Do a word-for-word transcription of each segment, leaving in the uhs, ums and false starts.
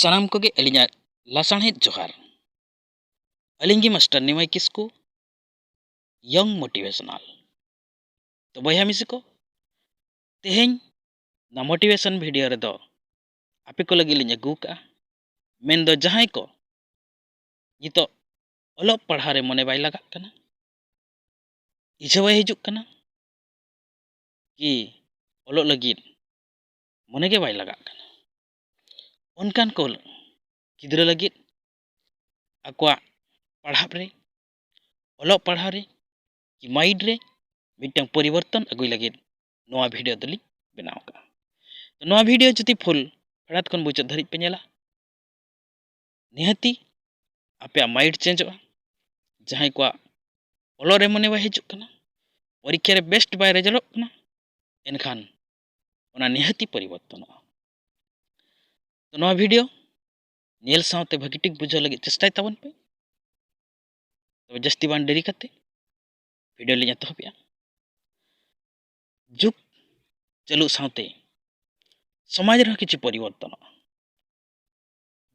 ᱥᱟᱱᱟᱢ ᱠᱚᱜᱮ ᱟᱹᱞᱤᱧᱟᱜ ᱞᱟᱥᱟᱬᱦᱮᱫ ᱡᱚᱦᱟᱨ᱾ ᱟᱹᱞᱤᱧ ᱜᱮ ᱢᱟᱥᱴᱟᱨ ᱱᱤᱢᱟᱭ ᱠᱤᱥᱠᱩ, ᱭᱚᱝ ᱢᱳᱴᱤᱵᱷᱮᱥᱚᱱᱟᱞ᱾ ᱛᱚ ᱵᱚᱭᱦᱟ ᱢᱤᱥᱤ ᱠᱚ, ᱛᱮᱦᱮᱧ ᱱᱚᱣᱟ ᱢᱳᱴᱤᱵᱷᱮᱥᱚᱱ ᱵᱷᱤᱰᱤᱭᱳ ᱨᱮᱫᱚ ᱟᱯᱮ ᱠᱚ ᱞᱟᱹᱜᱤᱫ ᱞᱤᱧ ᱟᱹᱜᱩ ᱟᱠᱟᱫᱼᱟ, ᱢᱮᱱᱫᱚ ᱡᱟᱦᱟᱸᱭ ᱠᱚ ᱱᱤᱛᱚᱜ ᱚᱞᱚᱜ ᱯᱟᱲᱦᱟᱣ ᱨᱮ ᱢᱚᱱᱮ ᱵᱟᱭ ᱞᱟᱜᱟᱜ ᱠᱟᱱᱟ, ᱤᱪᱪᱷᱟᱹ ᱵᱟᱭ ᱦᱤᱡᱩᱜ ᱠᱟᱱᱟ, ᱠᱤ ᱚᱞᱚᱜ ᱞᱟᱹᱜᱤᱫ ᱢᱚᱱᱮ ᱜᱮ ᱵᱟᱭ ᱞᱟᱜᱟᱜ ᱠᱟᱱᱟ, ᱚᱱᱠᱟᱱ ᱠᱚ ᱜᱤᱫᱽᱨᱟᱹ ᱞᱟᱹᱜᱤᱫ ᱟᱠᱚᱣᱟᱜ ᱯᱟᱲᱦᱟᱜ ᱨᱮ, ᱚᱞᱚᱜ ᱯᱟᱲᱦᱟᱣ ᱨᱮ, ᱠᱤ ᱢᱟᱭᱤᱱᱰ ᱨᱮ ᱢᱤᱫᱴᱟᱝ ᱯᱚᱨᱤᱵᱚᱨᱛᱚᱱ ᱟᱹᱜᱩᱭ ᱞᱟᱹᱜᱤᱫ ᱱᱚᱣᱟ ᱵᱷᱤᱰᱤᱭᱳ ᱫᱚᱞᱤᱧ ᱵᱮᱱᱟᱣ ᱟᱠᱟᱫᱼᱟ᱾ ᱛᱚ ᱱᱚᱣᱟ ᱵᱷᱤᱰᱤᱭᱳ ᱡᱩᱫᱤ ᱯᱷᱩᱞ ᱯᱷᱮᱰᱟᱛ ᱠᱷᱚᱱ ᱢᱩᱪᱟᱹᱫ ᱫᱷᱟᱹᱨᱤᱡ ᱯᱮ ᱧᱮᱞᱟ, ᱱᱤᱦᱟᱹᱛᱤ ᱟᱯᱮᱭᱟᱜ ᱢᱟᱭᱤᱱᱰ ᱪᱮᱧᱡᱚᱜᱼᱟ᱾ ᱡᱟᱦᱟᱸᱭ ᱠᱚᱣᱟᱜ ᱚᱞᱚᱜ ᱨᱮ ᱢᱚᱱᱮ ᱵᱟᱭ ᱦᱤᱡᱩᱜ ᱠᱟᱱᱟ, ᱯᱚᱨᱤᱠᱠᱷᱟ ᱨᱮ ᱵᱮᱥᱴ ᱵᱟᱭ ᱨᱮᱡᱟᱞᱴᱚᱜ ᱠᱟᱱᱟ, ᱮᱱᱠᱷᱟᱱ ᱚᱱᱟ ᱱᱤᱦᱟᱹᱛᱤ ᱯᱚᱨᱤᱵᱚᱨᱛᱚᱱᱚᱜᱼᱟ᱾ ᱛᱚ ᱱᱚᱣᱟ ᱵᱷᱤᱰᱤᱭᱳ ᱧᱮᱞ ᱥᱟᱶᱛᱮ ᱵᱷᱟᱹᱜᱤ ᱴᱷᱤᱠ ᱵᱩᱡᱷᱟᱹᱣ ᱞᱟᱹᱜᱤᱫ ᱪᱮᱥᱴᱟᱭ ᱛᱟᱵᱚᱱ ᱯᱮ᱾ ᱛᱚᱵᱮ ᱡᱟᱹᱥᱛᱤ ᱵᱟᱝ ᱰᱮᱨᱤ ᱠᱟᱛᱮ ᱵᱷᱤᱰᱤᱭᱳ ᱞᱤᱧ ᱮᱛᱚᱦᱚᱵᱮᱜᱼᱟ᱾ ᱡᱩᱜᱽ ᱪᱟᱹᱞᱩᱜ ᱥᱟᱶᱛᱮ ᱥᱚᱢᱟᱡᱽ ᱨᱮᱦᱚᱸ ᱠᱤᱪᱷᱩ ᱯᱚᱨᱤᱵᱚᱨᱛᱚᱱᱚᱜᱼᱟ᱾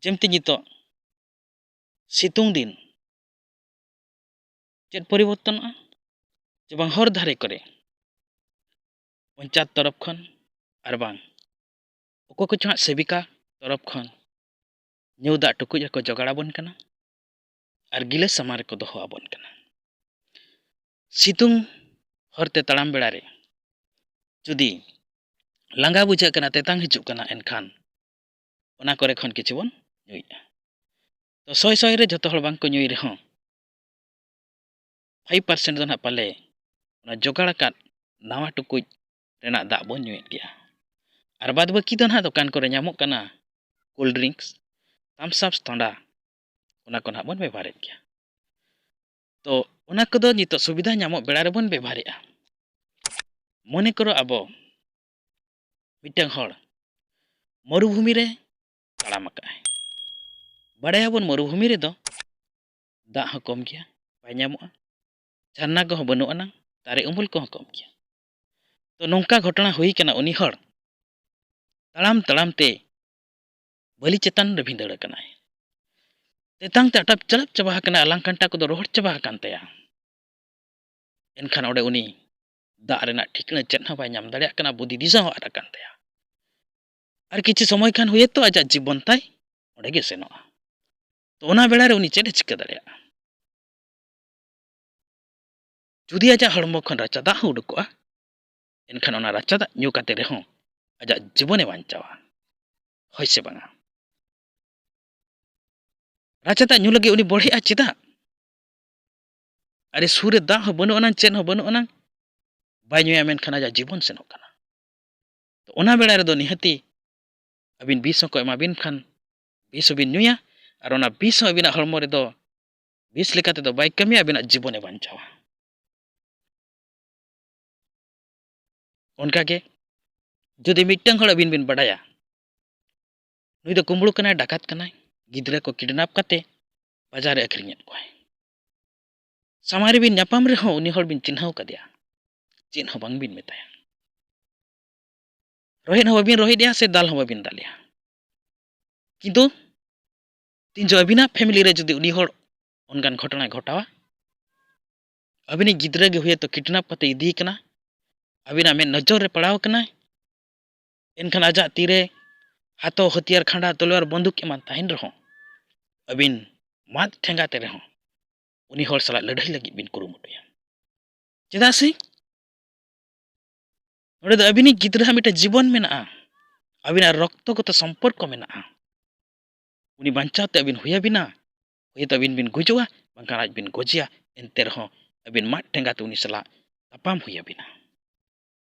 ᱡᱮᱢᱛᱤ ᱱᱤᱛᱚᱜ ᱥᱤᱛᱩᱝ ᱫᱤᱱ ᱪᱮᱫ ᱯᱚᱨᱤᱵᱚᱨᱛᱚᱱᱚᱜᱼᱟ? ᱡᱮ ᱵᱟᱝ ᱦᱚᱨ ᱫᱷᱟᱨᱮ ᱠᱚᱨᱮ ᱯᱚᱧᱪᱟᱭᱮᱛ ᱛᱚᱨᱚᱯ ᱠᱷᱚᱱ ᱟᱨ ᱵᱟᱝ ᱚᱠᱚᱭ ᱠᱚᱪᱚ ᱦᱟᱸᱜ ᱥᱮᱵᱤᱠᱟ ᱛᱚᱨᱚᱯ ᱠᱷᱚᱱ ᱧᱩ ᱫᱟᱜ ᱴᱩᱠᱩᱡ ᱦᱚᱸᱠᱚ ᱡᱚᱜᱟᱲ ᱟᱵᱚᱱ ᱠᱟᱱᱟ ᱟᱨ ᱜᱤᱞᱟᱹᱥ ᱥᱟᱢᱟᱝ ᱨᱮᱠᱚ ᱫᱚᱦᱚ ᱟᱵᱚᱱ ᱠᱟᱱᱟ᱾ ᱥᱤᱛᱩᱝ ᱦᱚᱨᱛᱮ ᱛᱟᱲᱟᱢ ᱵᱮᱲᱟ ᱨᱮ ᱡᱩᱫᱤ ᱞᱟᱸᱜᱟ ᱵᱩᱡᱷᱟᱹᱜ ᱠᱟᱱᱟ, ᱛᱮᱛᱟᱝ ᱦᱤᱡᱩᱜ ᱠᱟᱱᱟ, ᱮᱱᱠᱷᱟᱱ ᱚᱱᱟ ᱠᱚᱨᱮ ᱠᱷᱚᱱ ᱠᱤᱪᱷᱩ ᱵᱚᱱ ᱧᱩᱭᱮᱫᱼᱟ᱾ ᱛᱚ ᱥᱚᱭ ᱥᱚᱭ ᱨᱮ ᱡᱷᱚᱛᱚ ᱦᱚᱲ ᱵᱟᱝ ᱠᱚ ᱧᱩᱭ ᱨᱮᱦᱚᱸ, ᱯᱷᱟᱭᱤᱵᱷ ᱯᱟᱨᱥᱮᱱᱴ ᱫᱚ ᱱᱟᱦᱟᱜ ᱯᱟᱞᱮ ᱚᱱᱟ ᱡᱚᱜᱟᱲ ᱟᱠᱟᱫ ᱱᱟᱣᱟ ᱴᱩᱠᱩᱡ ᱨᱮᱱᱟᱜ ᱫᱟᱜ ᱵᱚᱱ ᱧᱩᱭᱮᱫ ᱜᱮᱭᱟ᱾ ᱟᱨ ᱵᱟᱫ ᱵᱟᱹᱠᱤ ᱫᱚ ᱱᱟᱦᱟᱜ ᱫᱚᱠᱟᱱ ᱠᱚᱨᱮ ᱧᱟᱢᱚᱜ ᱠᱟᱱᱟ, ᱠᱳᱞᱰ ᱰᱨᱤᱝᱠᱥ, ᱛᱷᱟᱢᱥ ᱟᱯ, ᱛᱷᱚᱱᱰᱟ, ᱚᱱᱟ ᱠᱚ ᱱᱟᱦᱟᱜ ᱵᱚᱱ ᱵᱮᱵᱚᱦᱟᱨᱮᱫ ᱜᱮᱭᱟ᱾ ᱛᱚ ᱚᱱᱟ ᱠᱚᱫᱚ ᱱᱤᱛᱚᱜ ᱥᱩᱵᱤᱫᱷᱟ ᱧᱟᱢᱚᱜ ᱵᱮᱲᱟ ᱨᱮᱵᱚᱱ ᱵᱮᱵᱚᱦᱟᱨᱮᱫᱼᱟ᱾ ᱢᱚᱱᱮ ᱠᱚᱨᱚ ᱟᱵᱚ ᱢᱤᱫᱴᱟᱝ ᱦᱚᱲ ᱢᱚᱨᱩᱵᱷᱩᱢᱤ ᱨᱮ ᱛᱟᱲᱟᱢ ᱟᱠᱟᱫᱼᱟᱭ᱾ ᱵᱟᱲᱟᱭᱟᱵᱚᱱ ᱢᱚᱨᱩᱵᱷᱩᱢᱤ ᱨᱮᱫᱚ ᱫᱟᱜ ᱦᱚᱸ ᱠᱚᱢ ᱜᱮᱭᱟ, ᱵᱟᱭ ᱧᱟᱢᱚᱜᱼᱟ, ᱡᱷᱟᱨᱱᱟ ᱠᱚᱦᱚᱸ ᱵᱟᱹᱱᱩᱜ ᱟᱱᱟᱝ, ᱫᱟᱨᱮ ᱩᱢᱩᱞ ᱠᱚᱦᱚᱸ ᱠᱚᱢ ᱜᱮᱭᱟ᱾ ᱛᱚ ᱱᱚᱝᱠᱟ ᱜᱷᱚᱴᱚᱱᱟ ᱦᱩᱭ ᱠᱟᱱᱟ, ᱩᱱᱤ ᱦᱚᱲ ᱛᱟᱲᱟᱢ ᱛᱟᱲᱟᱢ ᱛᱮ ᱵᱟᱹᱞᱤ ᱪᱮᱛᱟᱱ ᱨᱮ ᱵᱷᱤᱸᱫᱟᱹᱲ ᱟᱠᱟᱱᱟᱭ᱾ ᱛᱮᱛᱟᱝ ᱛᱮ ᱟᱴᱟᱯ ᱪᱟᱞᱟᱯ ᱪᱟᱵᱟ ᱟᱠᱟᱱᱟᱭ, ᱟᱞᱟᱝ ᱠᱟᱱᱴᱟ ᱠᱚᱫᱚ ᱨᱚᱦᱚᱲ ᱪᱟᱵᱟ ᱟᱠᱟᱱ ᱛᱟᱭᱟ᱾ ᱮᱱᱠᱷᱟᱱ ᱚᱸᱰᱮ ᱩᱱᱤ ᱫᱟᱜ ᱨᱮᱱᱟᱜ ᱴᱷᱤᱠᱟᱹᱱᱟ ᱪᱮᱫ ᱦᱚᱸ ᱵᱟᱭ ᱧᱟᱢ ᱫᱟᱲᱮᱭᱟᱜ ᱠᱟᱱᱟ, ᱵᱩᱫᱷᱤ ᱫᱤᱥᱟᱹ ᱦᱚᱸ ᱟᱫ ᱟᱠᱟᱱ ᱛᱟᱭᱟ᱾ ᱟᱨ ᱠᱤᱪᱷᱩ ᱥᱚᱢᱚᱭ ᱠᱷᱟᱱ ᱦᱩᱭᱮᱛᱚ ᱟᱡᱟᱜ ᱡᱤᱵᱚᱱ ᱛᱟᱭ ᱚᱸᱰᱮ ᱜᱮ ᱥᱮᱱᱚᱜᱼᱟ᱾ ᱛᱚ ᱚᱱᱟ ᱵᱮᱲᱟ ᱨᱮ ᱩᱱᱤ ᱪᱮᱫ ᱮ ᱪᱤᱠᱟᱹ ᱫᱟᱲᱮᱭᱟᱜᱼᱟ? ᱡᱩᱫᱤ ᱟᱡᱟᱜ ᱦᱚᱲᱢᱚ ᱠᱷᱚᱱ ᱨᱟᱪᱟ ᱫᱟᱜ ᱦᱚᱸ ᱩᱰᱩᱠᱚᱜᱼᱟ, ᱮᱱᱠᱷᱟᱱ ᱚᱱᱟ ᱨᱟᱪᱟ ᱫᱟᱜ ᱧᱩ ᱠᱟᱛᱮ ᱨᱮᱦᱚᱸ ᱟᱡᱟᱜ ᱡᱤᱵᱚᱱᱮ ᱵᱟᱧᱪᱟᱣᱟ, ᱦᱳᱭ ᱥᱮ ᱵᱟᱝᱟ? ᱨᱟᱪᱟ ᱫᱟᱜ ᱧᱩ ᱞᱟᱹᱜᱤᱫ ᱩᱱᱤ ᱵᱚᱲᱦᱮᱜᱼᱟ ᱪᱮᱫᱟᱜ? ᱟᱨᱮ, ᱥᱩᱨ ᱨᱮ ᱫᱟᱜ ᱦᱚᱸ ᱵᱟᱹᱱᱩᱜ ᱟᱱᱟᱝ, ᱪᱮᱫ ᱦᱚᱸ ᱵᱟᱹᱱᱩᱜ ᱟᱱᱟᱝ, ᱵᱟᱭ ᱧᱩᱭᱟ, ᱢᱮᱱᱠᱷᱟᱱ ᱟᱡᱟᱜ ᱡᱤᱵᱚᱱ ᱥᱮᱱᱚᱜ ᱠᱟᱱᱟ᱾ ᱛᱚ ᱚᱱᱟ ᱵᱮᱲᱟ ᱨᱮᱫᱚ ᱱᱤᱦᱟᱹᱛᱤ ᱟᱹᱵᱤᱱ ᱵᱤᱥ ᱦᱚᱸᱠᱚ ᱮᱢᱟᱵᱤᱱ ᱠᱷᱟᱱ, ᱵᱤᱥ ᱦᱚᱸᱵᱤᱱ ᱧᱩᱭᱟ, ᱟᱨ ᱚᱱᱟ ᱵᱤᱥ ᱦᱚᱸ ᱟᱹᱵᱤᱱᱟᱜ ᱦᱚᱲᱢᱚ ᱨᱮᱫᱚ ᱵᱤᱥ ᱞᱮᱠᱟ ᱛᱮᱫᱚ ᱵᱟᱭ ᱠᱟᱹᱢᱤᱭᱟ, ᱟᱹᱵᱤᱱᱟᱜ ᱡᱤᱵᱚᱱᱮ ᱵᱟᱧᱪᱟᱣᱟ᱾ ᱚᱱᱠᱟᱜᱮ ᱡᱩᱫᱤ ᱢᱤᱫᱴᱟᱝ ᱦᱚᱲ ᱟᱹᱵᱤᱱ ᱵᱤᱱ ᱵᱟᱰᱟᱭᱟ, ᱱᱩᱭ ᱫᱚ ᱠᱩᱢᱵᱽᱲᱩ ᱠᱟᱱᱟᱭ, ᱰᱟᱠᱟᱛ ᱠᱟᱱᱟᱭ, ᱜᱤᱫᱽᱨᱟᱹ ᱠᱚ ᱠᱤᱰᱱᱟᱯ ᱠᱟᱛᱮ ᱵᱟᱡᱟᱨ ᱨᱮ ᱟᱹᱠᱷᱨᱤᱧᱮᱫ ᱠᱚᱣᱟᱭ, ᱥᱟᱢᱟᱝ ᱨᱮᱵᱤᱱ ᱧᱟᱯᱟᱢ ᱨᱮᱦᱚᱸ ᱩᱱᱤ ᱦᱚᱲ ᱵᱤᱱ ᱪᱤᱱᱦᱟᱹᱣ ᱠᱟᱫᱮᱭᱟ, ᱪᱮᱫ ᱦᱚᱸ ᱵᱟᱝᱵᱤᱱ ᱢᱮᱛᱟᱭᱟ, ᱨᱚᱦᱮᱫ ᱦᱚᱸ ᱵᱟᱹᱵᱤᱱ ᱨᱚᱦᱮᱫᱮᱭᱟ ᱥᱮ ᱫᱟᱞ ᱦᱚᱸ ᱵᱟᱹᱵᱤᱱ ᱫᱟᱞᱮᱭᱟ᱾ ᱠᱤᱱᱛᱩ ᱛᱤᱱ ᱡᱚ ᱟᱹᱵᱤᱱᱟᱜ ᱯᱷᱮᱢᱤᱞᱤ ᱨᱮ ᱡᱩᱫᱤ ᱩᱱᱤ ᱦᱚᱲ ᱚᱱᱠᱟᱱ ᱜᱷᱚᱴᱚᱱᱟᱭ ᱜᱷᱚᱴᱟᱣᱟ, ᱟᱹᱵᱤᱱᱤᱡ ᱜᱤᱫᱽᱨᱟᱹ ᱜᱮ ᱦᱩᱭᱛᱚ ᱠᱤᱰᱱᱟᱯ ᱠᱟᱛᱮ ᱤᱫᱤᱭᱮ ᱠᱟᱱᱟ, ᱟᱹᱵᱤᱱᱟᱜ ᱢᱮᱫ ᱱᱚᱡᱚᱨ ᱨᱮ ᱯᱟᱲᱟᱣ ᱠᱟᱱᱟᱭ, ᱮᱱᱠᱷᱟᱱ ᱟᱡᱟᱜ ᱛᱤᱨᱮ ᱦᱟᱛᱚ, ᱦᱟᱹᱛᱭᱟᱹᱨ, ᱠᱷᱟᱸᱰᱟ, ᱛᱚᱞᱣᱟᱨ, ᱵᱚᱱᱫᱩᱠ ᱮᱢᱟᱱ ᱛᱟᱦᱮᱱ ᱨᱮᱦᱚᱸ, ᱟᱹᱵᱤᱱ ᱢᱟᱫ ᱴᱷᱮᱸᱜᱟ ᱛᱮ ᱨᱮᱦᱚᱸ ᱩᱱᱤ ᱦᱚᱲ ᱥᱟᱞᱟᱜ ᱞᱟᱹᱲᱦᱟᱹᱭ ᱞᱟᱹᱜᱤᱫ ᱵᱤᱱ ᱠᱩᱨᱩᱢᱩᱴᱩᱭᱟ᱾ ᱪᱮᱫᱟᱜ ᱥᱮ ᱱᱚᱰᱮ ᱫᱚ ᱟᱹᱵᱤᱱᱤᱡ ᱜᱤᱫᱽᱨᱟᱹᱣᱟᱜ ᱢᱤᱫᱴᱮᱱ ᱡᱤᱵᱚᱱ ᱢᱮᱱᱟᱜᱼᱟ, ᱟᱹᱵᱤᱱᱟᱜ ᱨᱚᱠᱛᱚᱜᱚᱛᱚ ᱥᱚᱢᱯᱚᱨᱠᱚ ᱢᱮᱱᱟᱜᱼᱟ᱾ ᱩᱱᱤ ᱵᱟᱧᱪᱟᱣ ᱛᱮ ᱟᱹᱵᱤᱱ ᱦᱩᱭ ᱟᱹᱵᱤᱱᱟ, ᱦᱚᱭᱛᱳ ᱟᱹᱵᱤᱱ ᱵᱤᱱ ᱜᱩᱡᱩᱜᱼᱟ, ᱵᱟᱝᱠᱷᱟᱱ ᱟᱡ ᱵᱤᱱ ᱜᱚᱡᱮᱭᱟ, ᱮᱱᱛᱮ ᱨᱮᱦᱚᱸ ᱟᱹᱵᱤᱱ ᱢᱟᱫ ᱴᱷᱮᱸᱜᱟ ᱛᱮ ᱩᱱᱤ ᱥᱟᱞᱟᱜ ᱛᱟᱯᱟᱢ ᱦᱩᱭ ᱟᱹᱵᱤᱱᱟ᱾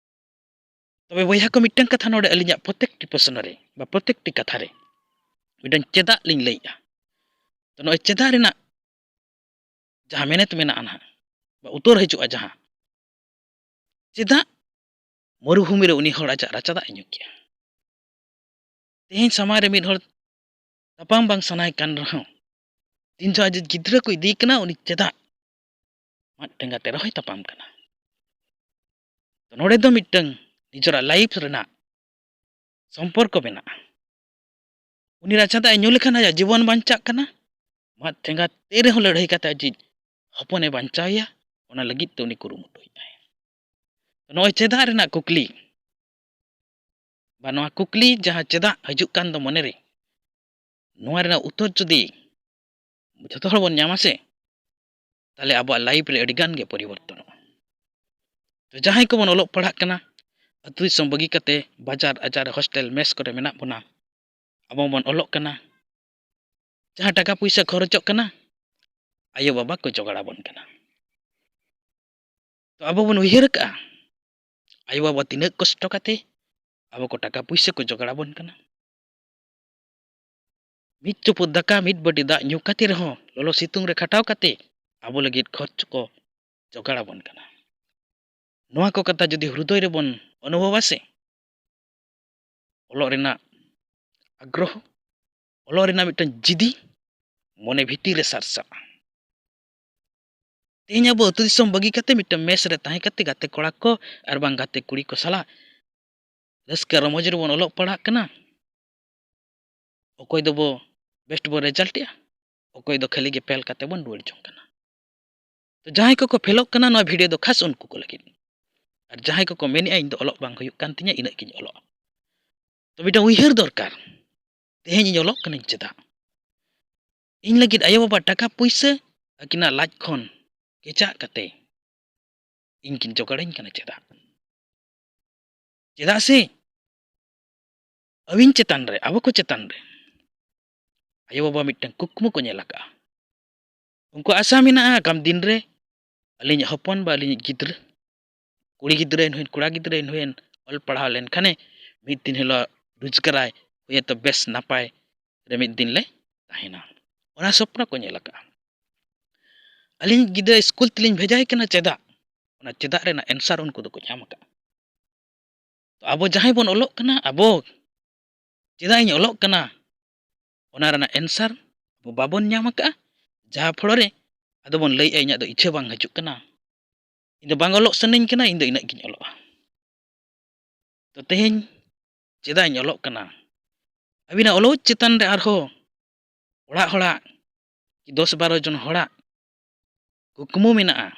ᱛᱚᱵᱮ ᱵᱚᱭᱦᱟ ᱠᱚ, ᱢᱤᱫᱴᱟᱝ ᱠᱟᱛᱷᱟ ᱱᱚᱰᱮ ᱟᱹᱞᱤᱧᱟᱜ ᱯᱨᱚᱛᱮᱠᱴᱤ ᱯᱨᱚᱥᱱᱚ ᱨᱮ ᱵᱟ ᱯᱨᱚᱛᱮᱠᱴᱤ ᱠᱟᱛᱷᱟ ᱨᱮ ᱢᱤᱫᱴᱟᱝ ᱪᱮᱫᱟᱜ ᱞᱤᱧ ᱞᱟᱹᱭᱮᱜᱼᱟ᱾ ᱛᱚ ᱱᱚᱜᱼᱚᱭ ᱪᱮᱫᱟᱜ ᱨᱮᱱᱟᱜ ᱡᱟᱦᱟᱸ ᱢᱮᱱᱮᱛ ᱢᱮᱱᱟᱜᱼᱟ ᱱᱟᱦᱟᱜ, ᱵᱟ ᱩᱛᱟᱹᱨ ᱦᱤᱡᱩᱜᱼᱟ ᱡᱟᱦᱟᱸ, ᱪᱮᱫᱟᱜ ᱢᱚᱨᱩᱵᱷᱩᱢᱤ ᱨᱮ ᱩᱱᱤ ᱦᱚᱲ ᱟᱡᱟᱜ ᱨᱟᱪᱟ ᱫᱟᱜ ᱮ ᱧᱩ ᱠᱮᱜᱼᱟ? ᱛᱮᱦᱮᱧ ᱥᱟᱢᱟᱝ ᱨᱮ ᱢᱤᱫ ᱦᱚᱲ ᱛᱟᱯᱟᱢ ᱵᱟᱝ ᱥᱟᱱᱟᱭᱮ ᱠᱟᱱ ᱨᱮᱦᱚᱸ, ᱛᱤᱱ ᱡᱚᱦᱚᱜ ᱟᱡ ᱜᱤᱫᱽᱨᱟᱹ ᱠᱚ ᱤᱫᱤᱭᱮ ᱠᱟᱱᱟ, ᱩᱱᱤ ᱪᱮᱫᱟᱜ ᱢᱟᱫ ᱴᱷᱮᱸᱜᱟ ᱛᱮ ᱨᱮᱦᱚᱸᱭ ᱛᱟᱯᱟᱢ ᱠᱟᱱᱟ? ᱛᱚ ᱱᱚᱰᱮ ᱫᱚ ᱢᱤᱫᱴᱟᱝ ᱱᱤᱡᱮᱨᱟᱜ ᱞᱟᱭᱤᱯᱷ ᱨᱮᱱᱟᱜ ᱥᱚᱢᱯᱚᱨᱠᱚ ᱢᱮᱱᱟᱜᱼᱟ᱾ ᱩᱱᱤ ᱨᱟᱪᱟ ᱫᱟᱜ ᱮ ᱧᱩ ᱞᱮᱠᱷᱟᱱ ᱟᱭᱟᱜ ᱡᱤᱵᱚᱱ ᱵᱟᱧᱪᱟᱜ ᱠᱟᱱᱟ᱾ ᱢᱟᱫ ᱴᱷᱮᱸᱜᱟ ᱛᱮ ᱨᱮᱦᱚᱸ ᱞᱟᱹᱲᱦᱟᱹᱭ ᱠᱟᱛᱮ ᱟᱡᱤᱡ ᱦᱚᱯᱚᱱᱮ ᱵᱟᱧᱪᱟᱣᱮᱭᱟ, ᱚᱱᱟ ᱞᱟᱹᱜᱤᱫ ᱛᱮ ᱩᱱᱤ ᱠᱩᱨᱩᱢᱩᱴᱩᱭᱮᱫᱟᱭ᱾ ᱱᱚᱜᱼᱚᱭ ᱪᱮᱫᱟᱜ ᱨᱮᱱᱟᱜ ᱠᱩᱠᱞᱤ, ᱵᱟ ᱱᱚᱣᱟ ᱠᱩᱠᱞᱤ ᱡᱟᱦᱟᱸ ᱪᱮᱫᱟᱜ ᱦᱤᱡᱩᱜ ᱠᱟᱱ ᱫᱚ ᱢᱚᱱᱮᱨᱮ, ᱱᱚᱣᱟ ᱨᱮᱱᱟᱜ ᱩᱛᱛᱚᱨ ᱡᱩᱫᱤ ᱡᱷᱚᱛᱚ ᱦᱚᱲ ᱵᱚᱱ ᱧᱟᱢᱟ ᱥᱮ, ᱛᱟᱦᱞᱮ ᱟᱵᱚᱣᱟᱜ life ᱨᱮ ᱟᱹᱰᱤ ᱜᱟᱱ ᱜᱮ ᱯᱚᱨᱤᱵᱚᱨᱛᱚᱱᱚᱜᱼᱟ᱾ ᱛᱚ ᱡᱟᱦᱟᱸᱭ ᱠᱚᱵᱚᱱ ᱚᱞᱚᱜ ᱯᱟᱲᱦᱟᱜ ᱠᱟᱱᱟ, ᱟᱹᱛᱩ ᱫᱤᱥᱚᱢ ᱵᱟᱹᱜᱤ ᱠᱟᱛᱮ ᱵᱟᱡᱟᱨ, ᱟᱡᱟᱨ, hostel, mess ᱠᱚᱨᱮ ᱢᱮᱱᱟᱜ ᱵᱚᱱᱟ, ᱟᱵᱚ ᱵᱚᱱ ᱚᱞᱚᱜ ᱠᱟᱱᱟ, ᱡᱟᱦᱟᱸ ᱴᱟᱠᱟ ᱯᱩᱭᱥᱟᱹ ᱠᱷᱚᱨᱚᱪᱚᱜ ᱠᱟᱱᱟ, ᱟᱭᱳ ᱵᱟᱵᱟ ᱠᱚ ᱡᱚᱜᱟᱲ ᱟᱵᱚᱱ ᱠᱟᱱᱟ᱾ ᱛᱚ ᱟᱵᱚ ᱵᱚᱱ ᱩᱭᱦᱟᱹᱨ ᱠᱟᱜᱼᱟ, ᱟᱭᱳ ᱵᱟᱵᱟ ᱛᱤᱱᱟᱹᱜ ᱠᱚᱥᱴᱚ ᱠᱟᱛᱮ ᱟᱵᱚ ᱠᱚ ᱴᱟᱠᱟ ᱯᱩᱭᱥᱟᱹ ᱠᱚ ᱡᱚᱜᱟᱲ ᱟᱵᱚᱱ ᱠᱟᱱᱟ᱾ ᱢᱤᱫ ᱪᱩᱯᱩᱫ ᱫᱟᱠᱟ, ᱢᱤᱫ ᱵᱟᱹᱴᱤ ᱫᱟᱜ ᱧᱩ ᱠᱟᱛᱮ ᱨᱮᱦᱚᱸ ᱞᱚᱞᱚ ᱥᱤᱛᱩᱝ ᱨᱮ ᱠᱷᱟᱴᱟᱣ ᱠᱟᱛᱮ ᱟᱵᱚ ᱞᱟᱹᱜᱤᱫ ᱠᱷᱚᱨᱪ ᱠᱚ ᱡᱚᱜᱟᱲ ᱟᱵᱚᱱ ᱠᱟᱱᱟ᱾ ᱱᱚᱣᱟ ᱠᱚ ᱠᱟᱛᱷᱟ ᱡᱩᱫᱤ ᱦᱨᱩᱫᱚᱭ ᱨᱮᱵᱚᱱ ᱚᱱᱩᱵᱷᱚᱵᱟ ᱥᱮ, ᱚᱞᱚᱜ ᱨᱮᱱᱟᱜ ᱟᱜᱽᱨᱚᱦᱚ, ᱚᱞᱚᱜ ᱨᱮᱱᱟᱜ ᱢᱤᱫᱴᱟᱝ ᱡᱤᱫᱤ ᱢᱚᱱᱮ ᱵᱷᱤᱛᱤᱨ ᱨᱮ ᱥᱟᱨᱥᱟᱜᱼᱟ᱾ ᱛᱮᱦᱮᱧ ᱟᱵᱚ ᱟᱹᱛᱩ ᱫᱤᱥᱚᱢ ᱵᱟᱹᱜᱤ ᱠᱟᱛᱮ ᱢᱤᱫᱴᱟᱝ mess ᱨᱮ ᱛᱟᱦᱮᱸ ᱠᱟᱛᱮ ᱜᱟᱛᱮ ᱠᱚᱲᱟ ᱠᱚ ᱟᱨ ᱵᱟᱝ ᱜᱟᱛᱮ ᱠᱩᱲᱤ ᱠᱚ ᱥᱟᱞᱟᱜ ᱨᱟᱹᱥᱠᱟᱹ ᱨᱚᱢᱚᱡᱽ ᱨᱮᱵᱚᱱ ᱚᱞᱚᱜ ᱯᱟᱲᱦᱟᱜ ᱠᱟᱱᱟ᱾ ᱚᱠᱚᱭ ᱫᱚᱵᱚ best ᱵᱚ result ᱮᱜᱼᱟ, ᱚᱠᱚᱭ ᱫᱚ ᱠᱷᱟᱹᱞᱤ ᱜᱮ fail ᱠᱟᱛᱮ ᱵᱚᱱ ᱨᱩᱣᱟᱹᱲ ᱡᱚᱝ ᱠᱟᱱᱟ᱾ ᱛᱚ ᱡᱟᱦᱟᱸᱭ ᱠᱚᱠᱚ ᱯᱷᱮᱞᱚᱜ ᱠᱟᱱᱟ, ᱱᱚᱣᱟ video ᱫᱚ ᱠᱷᱟᱥ ᱩᱱᱠᱩ ᱠᱚ ᱞᱟᱹᱜᱤᱫ᱾ ᱟᱨ ᱡᱟᱦᱟᱸᱭ ᱠᱚᱠᱚ ᱢᱮᱱᱮᱜᱼᱟ, "ᱤᱧ ᱫᱚ ᱚᱞᱚᱜ ᱵᱟᱝ ᱦᱩᱭᱩᱜ ᱠᱟᱱ ᱛᱤᱧᱟᱹ, ᱤᱱᱟᱹᱜ ᱜᱤᱧ ᱚᱞᱚᱜᱼᱟ", ᱛᱚ ᱢᱤᱫᱴᱟᱝ ᱩᱭᱦᱟᱹᱨ ᱫᱚᱨᱠᱟᱨ, "ᱛᱮᱦᱮᱧ ᱤᱧ ᱚᱞᱚᱜ ᱠᱟᱹᱱᱟᱹᱧ ᱪᱮᱫᱟᱜ? ᱤᱧ ᱞᱟᱹᱜᱤᱫ ᱟᱭᱳᱼᱵᱟᱵᱟ ᱴᱟᱠᱟ ᱯᱩᱭᱥᱟᱹ ᱟᱹᱠᱤᱱᱟᱜ ᱞᱟᱡ ᱠᱷᱚᱱ ᱠᱮᱪᱟᱜ ᱠᱟᱛᱮ ᱤᱧ ᱠᱤᱱ ᱡᱚᱜᱟᱲᱟᱹᱧ ᱠᱟᱱᱟ ᱪᱮᱫᱟᱜ? ᱪᱮᱫᱟᱜ ᱥᱮ ᱟᱹᱵᱤᱱ ᱪᱮᱛᱟᱱ ᱨᱮ, ᱟᱵᱚ ᱠᱚ ᱪᱮᱛᱟᱱ ᱨᱮ ᱟᱭᱳᱼᱵᱟᱵᱟ ᱢᱤᱫᱴᱟᱝ ᱠᱩᱠᱢᱩ ᱠᱚ ᱧᱮᱞ ᱟᱠᱟᱫᱼᱟ᱾ ᱩᱱᱠᱩ ᱟᱥᱟ ᱢᱮᱱᱟᱜᱼᱟ, ᱟᱜᱟᱢ ᱫᱤᱱ ᱨᱮ ᱟᱹᱞᱤᱧᱤᱡ ᱦᱚᱯᱚᱱ ᱵᱟ ᱟᱹᱞᱤᱧᱤᱡ ᱜᱤᱫᱽᱨᱟᱹ, ᱠᱩᱲᱤ ᱜᱤᱫᱽᱨᱟᱹᱭᱮᱱ ᱦᱩᱭᱮᱱ, ᱠᱚᱲᱟ ᱜᱤᱫᱽᱨᱟᱹᱭᱮᱱ ᱦᱩᱭᱮᱱ, ᱚᱞ ᱯᱟᱲᱦᱟᱣ ᱞᱮᱱᱠᱷᱟᱱᱮ ᱢᱤᱫ ᱫᱤᱱ ᱦᱤᱞᱳᱜ ᱨᱳᱡᱽᱜᱟᱨᱟᱭ, ᱦᱩᱭᱮᱛᱚ ᱵᱮᱥ ᱱᱟᱯᱟᱭ ᱨᱮ ᱢᱤᱫ ᱫᱤᱱ ᱞᱮ ᱛᱟᱦᱮᱱᱟ᱾ ᱚᱱᱟ ᱥᱚᱯᱱᱚ ᱠᱚ ᱧᱮᱞ ᱟᱠᱟᱫᱼᱟ᱾ ᱟᱹᱞᱤᱧ ᱜᱤᱫᱽᱨᱟᱹ ᱥᱠᱩᱞ ᱛᱮᱞᱤᱧ ᱵᱷᱮᱡᱟᱭᱮ ᱠᱟᱱᱟ ᱪᱮᱫᱟᱜ? ᱚᱱᱟ ᱪᱮᱫᱟᱜ ᱨᱮᱱᱟᱜ answer ᱩᱱᱠᱩ ᱫᱚᱠᱚ ᱧᱟᱢ ᱟᱠᱟᱫᱼᱟ᱾ ᱛᱚ ᱟᱵᱚ ᱡᱟᱦᱟᱸᱭ ᱵᱚᱱ ᱚᱞᱚᱜ ᱠᱟᱱᱟ, ᱟᱵᱚ ᱪᱮᱫᱟᱜ ᱤᱧ ᱚᱞᱚᱜ ᱠᱟᱱᱟ, ᱚᱱᱟ ᱨᱮᱱᱟᱜ answer ᱟᱵᱚ ᱵᱟᱵᱚᱱ ᱧᱟᱢ ᱟᱠᱟᱫᱼᱟ᱾ ᱡᱟᱦᱟᱸ ᱯᱷᱚᱲᱚ ᱨᱮ ᱟᱫᱚ ᱵᱚᱱ ᱞᱟᱹᱭᱮᱜᱼᱟ, "ᱤᱧᱟᱹᱜ ᱫᱚ ᱤᱪᱪᱷᱟᱹ ᱵᱟᱝ ᱦᱤᱡᱩᱜ ᱠᱟᱱᱟ, ᱤᱧ ᱫᱚ ᱵᱟᱝ ᱚᱞᱚᱜ ᱥᱟᱱᱟᱧ ᱠᱟᱱᱟ, ᱤᱧ ᱫᱚ ᱤᱱᱟᱹᱜ ᱜᱤᱧ ᱚᱞᱚᱜᱼᱟ᱾" ᱛᱚ ᱛᱮᱦᱮᱧ ᱪᱮᱫᱟᱜ ᱤᱧ ᱚᱞᱚᱜ ᱠᱟᱱᱟ? ᱟᱹᱵᱤᱱᱟᱜ ᱚᱞᱚᱜ ᱪᱮᱛᱟᱱ ᱨᱮ ᱟᱨᱦᱚᱸ ᱚᱲᱟᱜ ᱦᱚᱲᱟᱜ ᱠᱤ ᱫᱚᱥ ᱵᱟᱨᱚ ᱡᱚᱱ ᱦᱚᱲᱟᱜ ᱠᱩᱠᱢᱩ ᱢᱮᱱᱟᱜᱼᱟ᱾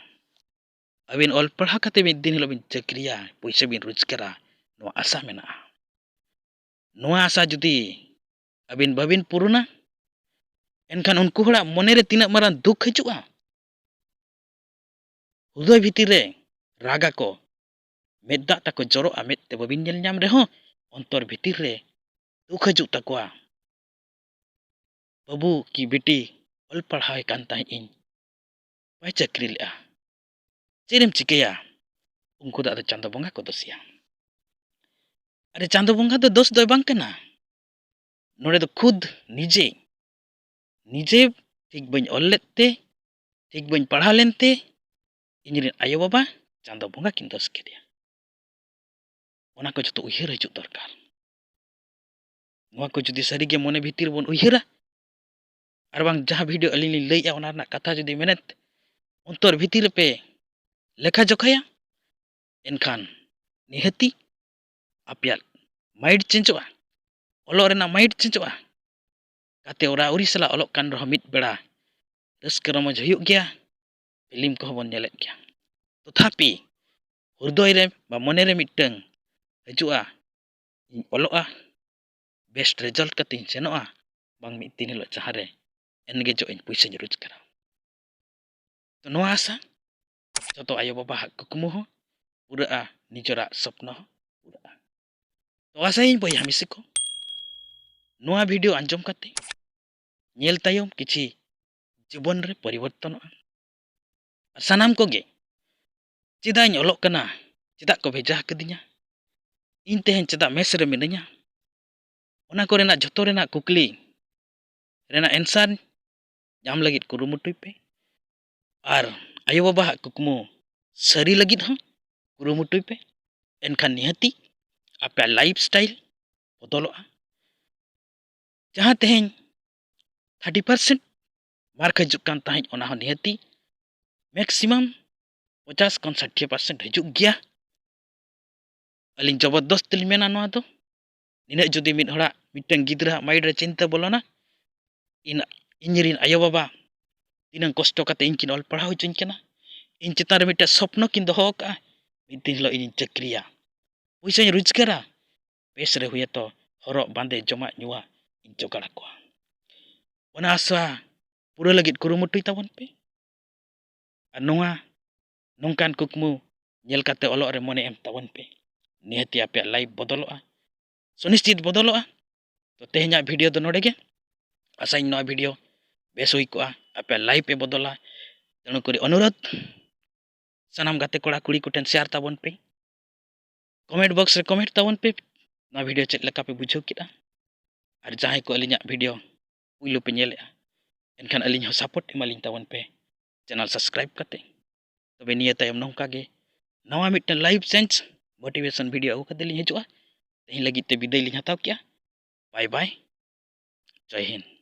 ᱟᱹᱵᱤᱱ ᱚᱞ ᱯᱟᱲᱦᱟᱣ ᱠᱟᱛᱮ ᱢᱤᱫ ᱫᱤᱱ ᱦᱤᱞᱳᱜ ᱵᱤᱱ ᱪᱟᱹᱠᱨᱤᱭᱟ, ᱯᱩᱭᱥᱟᱹ ᱵᱤᱱ ᱨᱳᱡᱽᱜᱟᱨᱟ, ᱱᱚᱣᱟ ᱟᱥᱟ ᱢᱮᱱᱟᱜᱼᱟ᱾ ᱱᱚᱣᱟ ᱟᱥᱟ ᱡᱩᱫᱤ ᱟᱹᱵᱤᱱ ᱵᱟᱹᱵᱤᱱ ᱯᱩᱨᱩᱱᱟ, ᱮᱱᱠᱷᱟᱱ ᱩᱱᱠᱩ ᱦᱚᱲᱟᱜ ᱢᱚᱱᱮ ᱨᱮ ᱛᱤᱱᱟᱹᱜ ᱢᱟᱨᱟᱝ ᱫᱩᱠ ᱦᱤᱡᱩᱜᱼᱟ᱾ ᱦᱨᱫᱚᱭ ᱵᱷᱤᱛᱤᱨ ᱨᱮ ᱨᱟᱜᱟ ᱠᱚ, ᱢᱮᱫ ᱫᱟᱜ ᱛᱟᱠᱚ ᱡᱚᱨᱚᱜᱼᱟ, ᱢᱮᱫ ᱛᱮ ᱵᱟᱹᱵᱤᱱ ᱧᱮᱞ ᱧᱟᱢ ᱨᱮᱦᱚᱸ ᱚᱱᱛᱚᱨ ᱵᱷᱤᱛᱤᱨ ᱨᱮ ᱫᱩᱠ ᱦᱤᱡᱩᱜ ᱛᱟᱠᱚᱣᱟ᱾ ᱵᱟᱹᱵᱩ ᱠᱤ ᱵᱤᱴᱤ ᱚᱞ ᱯᱟᱲᱦᱟᱣᱮ ᱠᱟᱱ ᱛᱟᱦᱮᱸᱫ ᱤᱧ, ᱵᱟᱭ ᱪᱟᱹᱠᱨᱤ ᱞᱮᱜᱼᱟ, ᱪᱮᱫ ᱮᱢ ᱪᱤᱠᱟᱹᱭᱟ? ᱩᱱᱠᱩ ᱫᱚ ᱟᱫᱚ ᱪᱟᱸᱫᱚ ᱵᱚᱸᱜᱟ ᱠᱚ ᱫᱳᱥᱮᱭᱟ᱾ ᱟᱨᱮ, ᱪᱟᱸᱫᱚ ᱵᱚᱸᱜᱟ ᱫᱚ ᱫᱳᱥ ᱫᱚᱭ ᱵᱟᱝ ᱠᱟᱱᱟ, ᱱᱚᱰᱮ ᱫᱚ ᱠᱷᱩᱫ ᱱᱤᱡᱮ, ᱱᱤᱡᱮ ᱴᱷᱤᱠ ᱵᱟᱹᱧ ᱚᱞ ᱞᱮᱫ ᱛᱮ, ᱴᱷᱤᱠ ᱵᱟᱹᱧ ᱯᱟᱲᱦᱟᱣ ᱞᱮᱱ ᱛᱮ ᱤᱧᱨᱮᱱ ᱟᱭᱳᱼᱵᱟᱵᱟ ᱪᱟᱸᱫᱚ ᱵᱚᱸᱜᱟ ᱠᱤᱱ ᱫᱳᱥ ᱠᱮᱫᱮᱭᱟ᱾ ᱚᱱᱟ ᱠᱚ ᱡᱚᱛᱚ ᱩᱭᱦᱟᱹᱨ ᱦᱤᱡᱩᱜ ᱫᱚᱨᱠᱟᱨ᱾ ᱱᱚᱣᱟ ᱠᱚ ᱡᱩᱫᱤ ᱥᱟᱹᱨᱤᱜᱮ ᱢᱚᱱᱮ ᱵᱷᱤᱛᱤᱨ ᱵᱚᱱ ᱩᱭᱦᱟᱹᱨᱟ, ᱟᱨ ᱵᱟᱝ ᱡᱟᱦᱟᱸ ᱵᱷᱤᱰᱤᱭᱳ ᱟᱹᱞᱤᱧ ᱞᱤᱧ ᱞᱟᱹᱭᱮᱜᱼᱟ, ᱚᱱᱟ ᱨᱮᱱᱟᱜ ᱠᱟᱛᱷᱟ ᱡᱩᱫᱤ ᱢᱮᱱᱮᱫ ᱚᱱᱛᱚᱨ ᱵᱷᱤᱛᱤᱨ ᱨᱮᱯᱮ ᱞᱮᱠᱷᱟ ᱡᱚᱠᱷᱟᱭᱟ, ᱮᱱᱠᱷᱟᱱ ᱱᱤᱦᱟᱹᱛᱤ ᱟᱯᱮᱭᱟᱜ ᱢᱟᱭᱤᱱᱰ ᱪᱮᱧᱡᱚᱜᱼᱟ, ᱚᱞᱚᱜ ᱨᱮᱱᱟᱜ ᱢᱟᱭᱤᱱᱰ ᱪᱮᱧᱡᱚᱜᱼᱟ᱾ ᱜᱟᱛᱮ ᱚᱨᱟ ᱩᱨᱤ ᱥᱟᱞᱟᱜ ᱚᱞᱚᱜ ᱠᱟᱱ ᱨᱮᱦᱚᱸ ᱢᱤᱫ ᱵᱮᱲᱟ ᱨᱟᱹᱥᱠᱟᱹ ᱨᱚᱢᱚᱡᱽ ᱦᱩᱭᱩᱜ ᱜᱮᱭᱟ, ᱯᱷᱤᱞᱢ ᱠᱚᱦᱚᱸ ᱵᱚᱱ ᱧᱮᱞᱮᱫ ᱜᱮᱭᱟ᱾ ᱛᱚᱛᱷᱟᱯᱤ ᱦᱨᱫᱚᱭ ᱨᱮ ᱵᱟ ᱢᱚᱱᱮ ᱨᱮ ᱢᱤᱫᱴᱟᱹᱝ ᱦᱤᱡᱩᱜᱼᱟ, ᱤᱧ ᱚᱞᱚᱜᱼᱟ, ᱵᱮᱥᱴ ᱨᱮᱡᱟᱞᱴ ᱠᱟᱛᱮᱧ ᱥᱮᱱᱚᱜᱼᱟ, ᱵᱟᱝ ᱢᱤᱫ ᱫᱤᱱ ᱦᱤᱞᱳᱜ ᱡᱟᱦᱟᱸ ᱨᱮ ᱮᱱᱜᱮᱡᱚᱜ ᱟᱹᱧ, ᱯᱩᱭᱥᱟᱹᱧ ᱨᱳᱡᱽᱜᱟᱨᱟ᱾ ᱛᱚ ᱱᱚᱣᱟ ᱟᱥᱟ ᱡᱚᱛᱚ ᱟᱭᱳᱼᱵᱟᱵᱟᱣᱟᱜ ᱠᱩᱠᱢᱩ ᱦᱚᱸ ᱯᱩᱨᱟᱹᱜᱼᱟ, ᱱᱤᱡᱮᱨᱟᱜ ᱥᱚᱯᱱᱚ ᱦᱚᱸ ᱯᱩᱨᱟᱹᱜᱼᱟ᱾ ᱛᱚ ᱟᱥᱟᱭᱟᱹᱧ ᱵᱚᱭᱦᱟ ᱢᱤᱥᱤ ᱠᱚ, ᱱᱚᱣᱟ ᱵᱷᱤᱰᱤᱭᱳ ᱟᱸᱡᱚᱢ ᱠᱟᱛᱮ ᱧᱮᱞ ᱛᱟᱭᱚᱢ ᱠᱤᱪᱷᱤ ᱡᱤᱵᱚᱱ ᱨᱮ ᱯᱚᱨᱤᱵᱚᱨᱛᱚᱱᱚᱜᱼᱟ᱾ ᱟᱨ ᱥᱟᱱᱟᱢ ᱠᱚᱜᱮ, ᱪᱮᱫᱟᱜ ᱤᱧ ᱚᱞᱚᱜ ᱠᱟᱱᱟ, ᱪᱮᱫᱟᱜ ᱠᱚ ᱵᱷᱮᱡᱟ ᱟᱠᱟᱫᱤᱧᱟ, ᱤᱧ ᱛᱮᱦᱮᱧ ᱪᱮᱫᱟᱜ ᱢᱮᱥ ᱨᱮ ᱢᱤᱱᱟᱹᱧᱟ, ᱚᱱᱟ ᱠᱚᱨᱮᱱᱟᱜ ᱡᱚᱛᱚ ᱨᱮᱱᱟᱜ ᱠᱩᱠᱞᱤ ᱨᱮᱱᱟᱜ ᱮᱱᱥᱟᱨ ᱧᱟᱢ ᱞᱟᱹᱜᱤᱫ ᱠᱩᱨᱩᱢᱩᱴᱩᱭ ᱯᱮ᱾ ᱟᱨ ᱟᱭᱳᱼᱵᱟᱵᱟᱣᱟᱜ ᱠᱩᱠᱢᱩ ᱥᱟᱹᱨᱤ ᱞᱟᱹᱜᱤᱫ ᱦᱚᱸ ᱠᱩᱨᱩᱢᱩᱴᱩᱭ ᱯᱮ᱾ ᱮᱱᱠᱷᱟᱱ ᱱᱤᱦᱟᱹᱛᱤ ᱟᱯᱮᱭᱟᱜ ᱞᱟᱭᱤᱯᱷ ᱥᱴᱟᱭᱤᱞ ᱵᱚᱫᱚᱞᱚᱜᱼᱟ᱾ ᱡᱟᱦᱟᱸ ᱛᱮᱦᱮᱧ ᱛᱷᱟᱨᱴᱤ ᱯᱟᱨᱥᱮᱱᱴ ᱢᱟᱨᱠ ᱦᱤᱡᱩᱜ ᱠᱟᱱ ᱛᱟᱦᱮᱸᱫ, ᱚᱱᱟ ᱦᱚᱸ ᱱᱤᱦᱟᱹᱛᱤ ᱢᱮᱠᱥᱤᱢᱟᱢ ᱯᱚᱪᱟᱥ ᱠᱷᱚᱱ ᱥᱟᱴᱷᱤ ᱯᱟᱨᱥᱮᱱᱴ ᱦᱤᱡᱩᱜ ᱜᱮᱭᱟ᱾ ᱟᱹᱞᱤᱧ ᱡᱚᱵᱚᱨᱫᱚᱥᱛ ᱞᱤᱧ ᱢᱮᱱᱟ ᱱᱚᱣᱟ ᱫᱚ᱾ ᱱᱤᱱᱟᱹᱜ ᱡᱩᱫᱤ ᱢᱤᱫ ᱦᱚᱲᱟᱜ, ᱢᱤᱫᱴᱟᱝ ᱜᱤᱫᱽᱨᱟᱹᱣᱟᱜ mind ᱨᱮ ᱪᱤᱱᱛᱟᱹ ᱵᱚᱞᱚᱱᱟ, ᱤᱧ, ᱤᱧᱨᱮᱱ ᱟᱭᱳᱼᱵᱟᱵᱟ ᱛᱤᱱᱟᱹᱝ ᱠᱚᱥᱴᱚ ᱠᱟᱛᱮ ᱤᱧ ᱠᱤᱱ ᱚᱞ ᱯᱟᱲᱦᱟᱣ ᱦᱚᱪᱚᱧ ᱠᱟᱱᱟ, ᱤᱧ ᱪᱮᱛᱟᱱ ᱨᱮ ᱢᱤᱫᱴᱟᱝ ᱥᱚᱯᱱᱚ ᱠᱤᱱ ᱫᱚᱦᱚ ᱟᱠᱟᱫᱼᱟ, ᱢᱤᱫ ᱫᱤᱱ ᱦᱤᱞᱳᱜ ᱤᱧᱤᱧ ᱪᱟᱹᱠᱨᱤᱭᱟ, ᱯᱚᱭᱥᱟᱧ ᱨᱳᱡᱽᱜᱟᱨᱟ, ᱵᱮᱥ ᱨᱮ ᱦᱩᱭᱟᱛᱚ ᱦᱚᱨᱚᱜ ᱵᱟᱸᱫᱮ ᱡᱚᱢᱟᱜ ᱧᱩᱣᱟᱜ ᱤᱧ ᱡᱚᱜᱟᱲ ᱟᱠᱚᱣᱟ᱾ ᱚᱱᱟ ᱟᱥᱟ ᱯᱩᱨᱟᱹ ᱞᱟᱹᱜᱤᱫ ᱠᱩᱨᱩᱢᱩᱴᱩᱭ ᱛᱟᱵᱚᱱ ᱯᱮ᱾ ᱟᱨ ᱱᱚᱣᱟ ᱱᱚᱝᱠᱟᱱ ᱠᱩᱠᱢᱩ ᱧᱮᱞ ᱠᱟᱛᱮ ᱚᱞᱚᱜ ᱨᱮ ᱢᱚᱱᱮ ᱮᱢ ᱛᱟᱵᱚᱱ ᱯᱮ᱾ ᱱᱤᱦᱟᱹᱛᱤ ᱟᱯᱮᱭᱟᱜ life ᱵᱚᱫᱚᱞᱚᱜᱼᱟ, ᱥᱩᱱᱤᱥᱪᱤᱛ ᱵᱚᱫᱚᱞᱚᱜᱼᱟ᱾ ᱛᱚ ᱛᱮᱦᱮᱧᱟᱜ video ᱫᱚ ᱱᱚᱰᱮ ᱜᱮ᱾ ᱟᱥᱟᱧ ᱱᱚᱣᱟ video ᱵᱮᱥ ᱦᱩᱭ ᱠᱚᱜᱼᱟ, ᱟᱯᱮᱭᱟᱜ life ᱮ ᱵᱚᱫᱚᱞᱟ᱾ ᱛᱮᱱᱩ ᱠᱚᱨᱮ ᱚᱱᱩᱨᱳᱫᱷ, ᱥᱟᱱᱟᱢ ᱜᱟᱛᱮ ᱠᱚᱲᱟ ᱠᱩᱲᱤ ᱠᱚᱴᱷᱮᱱ share ᱛᱟᱵᱚᱱ ᱯᱮ, comment box ᱨᱮ comment ᱛᱟᱵᱚᱱ ᱯᱮ, ᱱᱚᱣᱟ video ᱪᱮᱫ ᱞᱮᱠᱟ ᱯᱮ ᱵᱩᱡᱷᱟᱹᱣ ᱠᱮᱫᱟ᱾ ᱟᱨ ᱡᱟᱦᱟᱸᱭ ᱠᱚ ᱟᱹᱞᱤᱧᱟᱜ video ᱯᱩᱭᱞᱩ ᱯᱮ ᱧᱮᱞᱮᱫᱼᱟ, ᱮᱱᱠᱷᱟᱱ ᱟᱹᱞᱤᱧ ᱦᱚᱸ support ᱮᱢᱟᱞᱤᱧ ᱛᱟᱵᱚᱱ ᱯᱮ channel subscribe ᱠᱟᱛᱮ᱾ ᱛᱚᱵᱮ ᱱᱤᱭᱟᱹ ᱛᱟᱭᱚᱢ ᱱᱚᱝᱠᱟ ᱜᱮ ᱱᱟᱣᱟ ᱢᱤᱫᱴᱮᱱ life change motivation video ᱟᱹᱜᱩ ᱠᱟᱛᱮ ᱞᱤᱧ ᱦᱤᱡᱩᱜᱼᱟ᱾ ᱛᱮᱦᱮᱧ ᱞᱟᱹᱜᱤᱫ ᱛᱮ ᱵᱤᱫᱟᱹᱭ ᱞᱤᱧ ᱦᱟᱛᱟᱣ ᱠᱮᱜᱼᱟ᱾ Bye bye, ᱡᱚᱭ ᱦᱤᱱᱫ᱾